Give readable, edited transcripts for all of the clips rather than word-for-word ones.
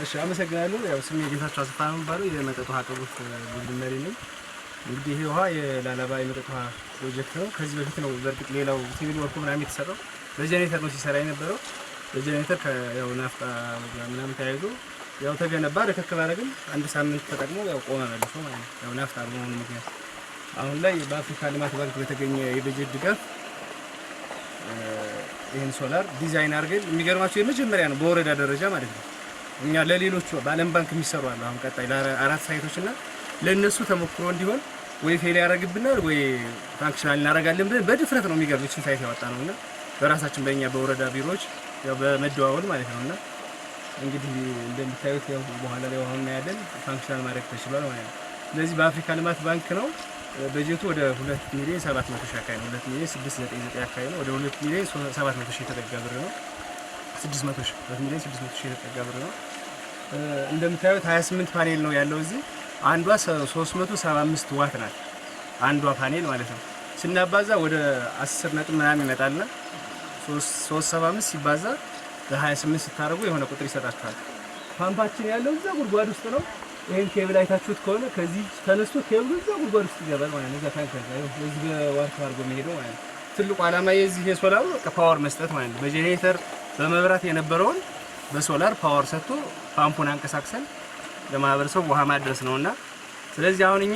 እሺ፣ አመሰግናለሁ። ያው ስሜ ጌታቸው አሰፋ ነው የሚባለው፣ የመጠጥ ውሃ አቅርቦት ቡድን መሪ ነኝ። እንግዲህ ይሄ ውሃ የላላባ የመጠጥ ውሃ ፕሮጀክት ነው። ከዚህ በፊት ነው በእርግጥ ሌላው civil work ኡ ምናምን የተሰራው በጀኔሬተር ነው ሲሰራ የነበረው። በጀኔሬተር ያው ናፍጣ ምናምን ተያይዞ ያው ተገነባ። ርክክብ አደረግን። አንድ ሳምንት ተጠቅሞ ያው ቆመ መልሶ ማለት ነው። ያው ናፍጣ በመሆኑ ምክንያት አሁን ላይ በአፍሪካ ልማት ባንክ በተገኘ የበጀት ድጋፍ ይህን solar design አድርገን፣ የሚገርማቸው የመጀመሪያ ነው በወረዳ ደረጃ ማለት ነው። እኛ ለሌሎቹ በዓለም ባንክ የሚሰሩ አሉ። አሁን ቀጣይ ለአራት site ኦች እና ለእነሱ ተሞክሮ እንዲሆን ወይ fail ያደርግብናል ወይ functional እናደርጋለን ብለን በድፍረት ነው የሚገርም ይችን site ያወጣ ነው እና በራሳችን በእኛ በወረዳ ቢሮዎች ያው በመደዋወል ማለት ነው። እና እንግዲህ እንደምታዩት ያው በኋላ ላይ ውሃውን እናያለን፣ functional ማድረግ ተችሏል ማለት ነው። ስለዚህ በአፍሪካ ልማት ባንክ ነው፣ በጀቱ ወደ 2 ሚሊዮን 700 ሺህ አካባቢ ነው። 2 ሚሊዮን 699 አካባቢ ነው። ወደ 2 ሚሊዮን 700 ሺህ የተጠጋ ብር ነው። 600 ሺህ፣ 2 ሚሊዮን 600 ሺህ የተጠጋ ብር ነው። እንደምታዩት 28 ፓኔል ነው ያለው እዚህ። አንዷ 375 ዋት ናት። አንዷ ፓኔል ማለት ነው። ስናባዛ ወደ 10 ነጥብ ምናምን ይመጣልና 375 ሲባዛ በ28 ስታደርጉ የሆነ ቁጥር ይሰጣችኋል። ፓምፓችን ያለው እዛ ጉድጓድ ውስጥ ነው። ይሄን ኬብል አይታችሁት ከሆነ ከዚህ ተነስቶ ኬብሉ እዛ ጉድጓድ ውስጥ ይገባል ማለት ነው። እዛ ታንከር ጋር በዚህ በዋርካ አድርጎ የሚሄደው ማለት ነው። ትልቁ ዓላማ የዚህ የሶላሩ በቃ power መስጠት ማለት ነው። በጄኔሬተር በመብራት የነበረውን በ solar power ሰጥቶ ፓምፑን አንቀሳቅሰን ለማህበረሰቡ ውሃ ማድረስ ነውና፣ ስለዚህ አሁን እኛ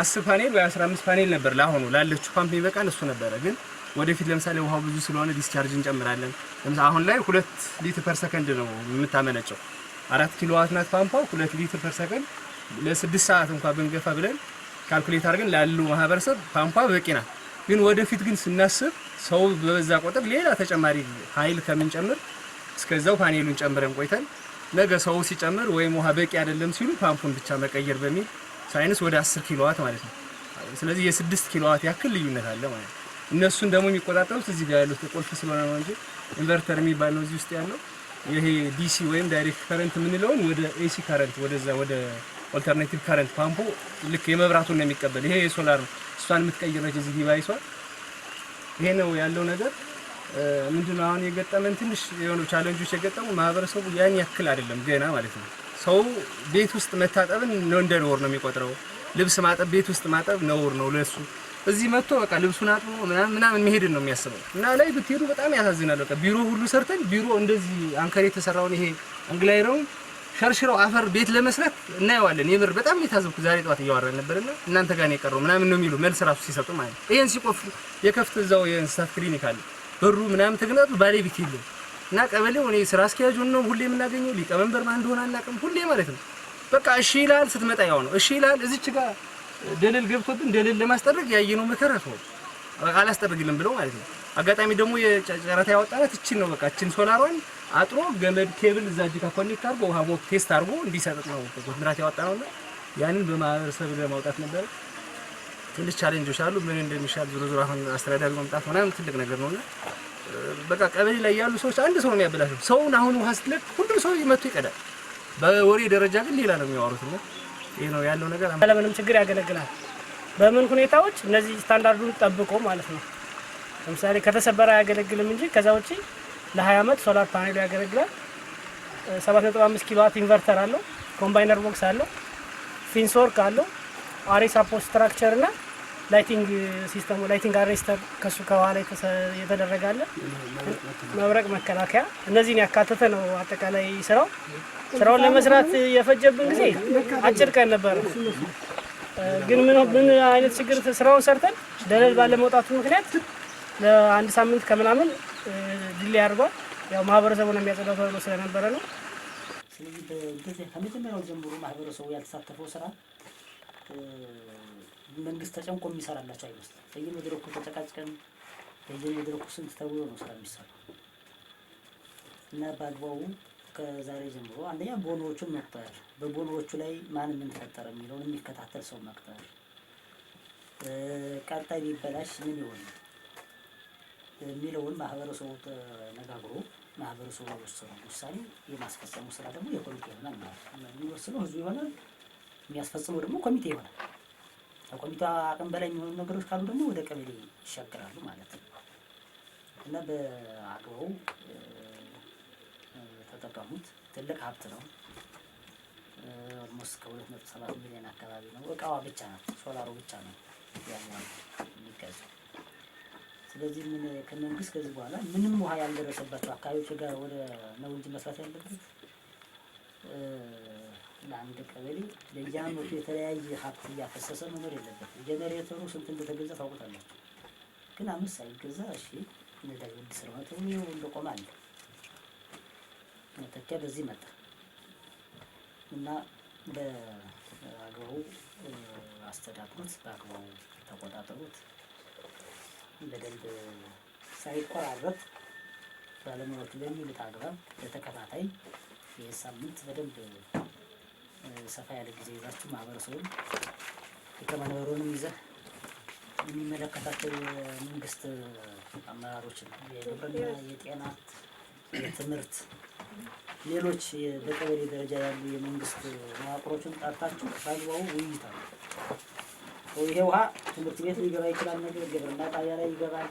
10 ፓኔል ወይ 15 ፓኔል ነበር ለአሁኑ ላለችው ፓምፕ የሚበቃን እሱ ነበረ። ግን ወደፊት ለምሳሌ ውሃው ብዙ ስለሆነ discharge እንጨምራለን። ለምሳሌ አሁን ላይ 2 ሊትር per second ነው የምታመነጨው። 4 ኪሎ ዋት ናት ፓምፓው። 2 ሊትር per second ለ6 ሰዓት እንኳን ብንገፋ ብለን calculate አድርገን ላሉ ማህበረሰብ ፓምፓ በቂ ናት። ግን ወደፊት ግን ስናስብ ሰው በበዛ ቁጥር ሌላ ተጨማሪ ኃይል ከምንጨምር እስከዛው ፓኔሉን ጨምረን ቆይተን ነገ ሰው ሲጨምር ወይም ውሃ በቂ አይደለም ሲሉ ፓምፑን ብቻ መቀየር በሚል ሳይንስ ወደ 10 ኪሎ ዋት ማለት ነው። ስለዚህ የ6 ኪሎ ዋት ያክል ልዩነት አለ ማለት ነው። እነሱን ደግሞ የሚቆጣጠሩት እዚህ ጋር ያሉት ቁልፍ ስለሆነ ነው እንጂ inverter የሚባል ነው እዚህ ውስጥ ያለው። ይሄ DC ወይም direct current የምንለውን ወደ AC current፣ ወደዛ ወደ alternative current፣ ፓምፑ ልክ የመብራቱን ነው የሚቀበል። ይሄ የሶላር ነው። እሷን የምትቀይር ነች እዚህ device ኧ። ይሄ ነው ያለው ነገር። ምንድነው አሁን የገጠመን ትንሽ የሆኑ challenge ኦች የገጠሙ፣ ማህበረሰቡ ያን ያክል አይደለም ገና ማለት ነው። ሰው ቤት ውስጥ መታጠብን ነው እንደ ነውር ነው የሚቆጥረው። ልብስ ማጠብ፣ ቤት ውስጥ ማጠብ ነውር ነው ለሱ። እዚህ መጥቶ በቃ ልብሱን አጥቦ ምናምን ምናምን መሄድን ነው የሚያስበው እና ላይ ብትሄዱ በጣም ያሳዝናል። በቃ ቢሮ ሁሉ ሰርተን ቢሮ እንደዚህ አንከር የተሰራውን ይሄ angle iron ኡን ሸርሽረው አፈር ቤት ለመስራት እናየዋለን። የምር በጣም የታዘብኩ ዛሬ ጠዋት እያወራን ነበርና እናንተ ጋር ነው የቀረው ምናምን ነው የሚሉ መልስ ራሱ ሲሰጡ ማለት ነው። ይሄን ሲቆፍሩ የከፍት እዛው የእንስሳት ክሊኒክ አለ፣ በሩ ምናምን ተገናጥሎ ባለቤት የለም እና ቀበሌው እኔ ስራ አስኪያጁን ነው ሁሌ የምናገኘው፣ ሊቀመንበር ማን እንደሆነ አናውቅም። ሁሌ ማለት ነው በቃ እሺ ይላል፣ ስትመጣ ያው ነው እሺ ይላል። እዚች ጋር ደለል ገብቶብን ደለል ለማስጠረግ ያየነው መከራ ነው። በቃ አላስጠርግልም ብለው ማለት ነው። አጋጣሚ ደግሞ የጨረታ ያወጣናት እችን ነው። በቃ እችን ሶላሯን አጥሮ ገመድ ኬብል እዛ እጅ ጋር connect አድርጎ ውሃ mock test አድርጎ እንዲሰጥ ነው ኮንትራት ያወጣ ነውና ያንን በማህበረሰብ ለማውጣት ነበር። ትንሽ challenge ኦች አሉ። ምን እንደሚሻል ዞሮ ዞሮ አሁን አስተዳዳሪ መምጣት ምናምን ትልቅ ነገር ነውና በቃ ቀበሌ ላይ ያሉ ሰዎች አንድ ሰው ነው የሚያበላሸው። ሰውን አሁን ውሃ ስትለቅ ሁሉም ሰው መጥቶ ይቀዳል። በወሬ ደረጃ ግን ሌላ ነው የሚያወሩት እና ይሄ ነው ያለው ነገር። ያለምንም ችግር ያገለግላል። በምን ሁኔታዎች እነዚህ ስታንዳርዱን ጠብቆ ማለት ነው። ለምሳሌ ከተሰበረ አያገለግልም እንጂ ከዛ ውጪ ለ20 ዓመት solar panel ኡ ያገለግላል። 7.5 ኪሎዋት inverter አለው። Combiner box አለው። Fence work አለው። Array support structure እና lighting system ኡ፣ lighting arrester ከሱ ከኋላ የተደረገ አለ። መብረቅ መከላከያ፣ እነዚህን ያካተተ ነው አጠቃላይ ስራው። ስራውን ለመስራት የፈጀብን ጊዜ አጭር ቀን ነበረ። ግን ምን ምን አይነት ችግር፣ ስራውን ሰርተን ደለል ባለመውጣቱ ምክንያት ለአንድ ሳምንት ከምናምን delay አድርጓል። ያው ማህበረሰቡ ነው የሚያጸዳው ተብሎ ስለነበረ ነው። ስለዚህ በእንደዚህ ከመጀመሪያው ጀምሮ ማህበረሰቡ ያልተሳተፈው ስራ መንግስት ተጨንቆ የሚሰራላቸው አይመስልም። በየመድረኩ ተጨቃጭቀን፣ በየመድረኩ ስንት ተብሎ ነው ስራ የሚሰራው። እና በአግባቡ ከዛሬ ጀምሮ አንደኛ ቦኖዎቹን መቅጠር፣ በቦኖዎቹ ላይ ማን ምን ተፈጠረ የሚለውን የሚከታተል ሰው መቅጠር፣ ቀጣይ ቢበላሽ ምን ይሆን የሚለውን ማህበረሰቡ ተነጋግሮ ማህበረሰቡ የወሰነው ውሳኔ የማስፈጸሙ ስራ ደግሞ የኮሚቴ ይሆናል ማለት ነው። የሚወስነው ህዝቡ ይሆናል፣ የሚያስፈጽመው ደግሞ ኮሚቴ ይሆናል። ከኮሚቴ አቅም በላይ የሚሆኑ ነገሮች ካሉ ደግሞ ወደ ቀበሌ ይሻገራሉ ማለት ነው። እና በአግባቡ ተጠቀሙት። ትልቅ ሀብት ነው። Almost ከ2.7 ሚሊዮን አካባቢ ነው። እቃዋ ብቻ ናት፣ ሶላሩ ብቻ ነው ያኛው የሚገዛው። ስለዚህ ምን ከመንግስት ከዚህ በኋላ ምንም ውሃ ያልደረሰባቸው አካባቢዎች ጋር ወደ ነው እንጂ መስራት ያለበት፣ ለአንድ ቀበሌ ለየአመቱ የተለያየ ሀብት እያፈሰሰ መኖር የለበትም። ጄኔሬተሩ ስንት እንደተገዛ ታውቁታላችሁ። ግን አምስት ሳይገዛ እሺ ነዳጅ ውድ ስለሆነ ተብሎ እንደቆመ አለ። መተኪያ በዚህ መጣ እና በአግባቡ አስተዳድሩት፣ በአግባቡ ተቆጣጠሩት። በደንብ ሳይቆራረጥ ባለሙያዎቹ በሚሉት አግባብ ለተከታታይ ይህ ሳምንት በደንብ ሰፋ ያለ ጊዜ ይዛችሁ ማህበረሰቡን፣ ሊቀመንበሩንም ይዘህ፣ የሚመለከታቸው የመንግስት አመራሮችን፣ የግብርና፣ የጤና፣ የትምህርት፣ ሌሎች በቀበሌ ደረጃ ያሉ የመንግስት መዋቅሮችን ጠርታችሁ በአግባቡ ውይይት አሉ። ይሄ ውሃ ትምህርት ቤት ሊገባ ይችላል፣ ነገ ግብርና ጣቢያ ላይ ይገባል፣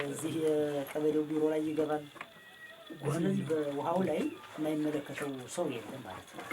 እዚህ የቀበሌው ቢሮ ላይ ይገባል። ስለዚህ በውሃው ላይ የማይመለከተው ሰው የለም ማለት ነው።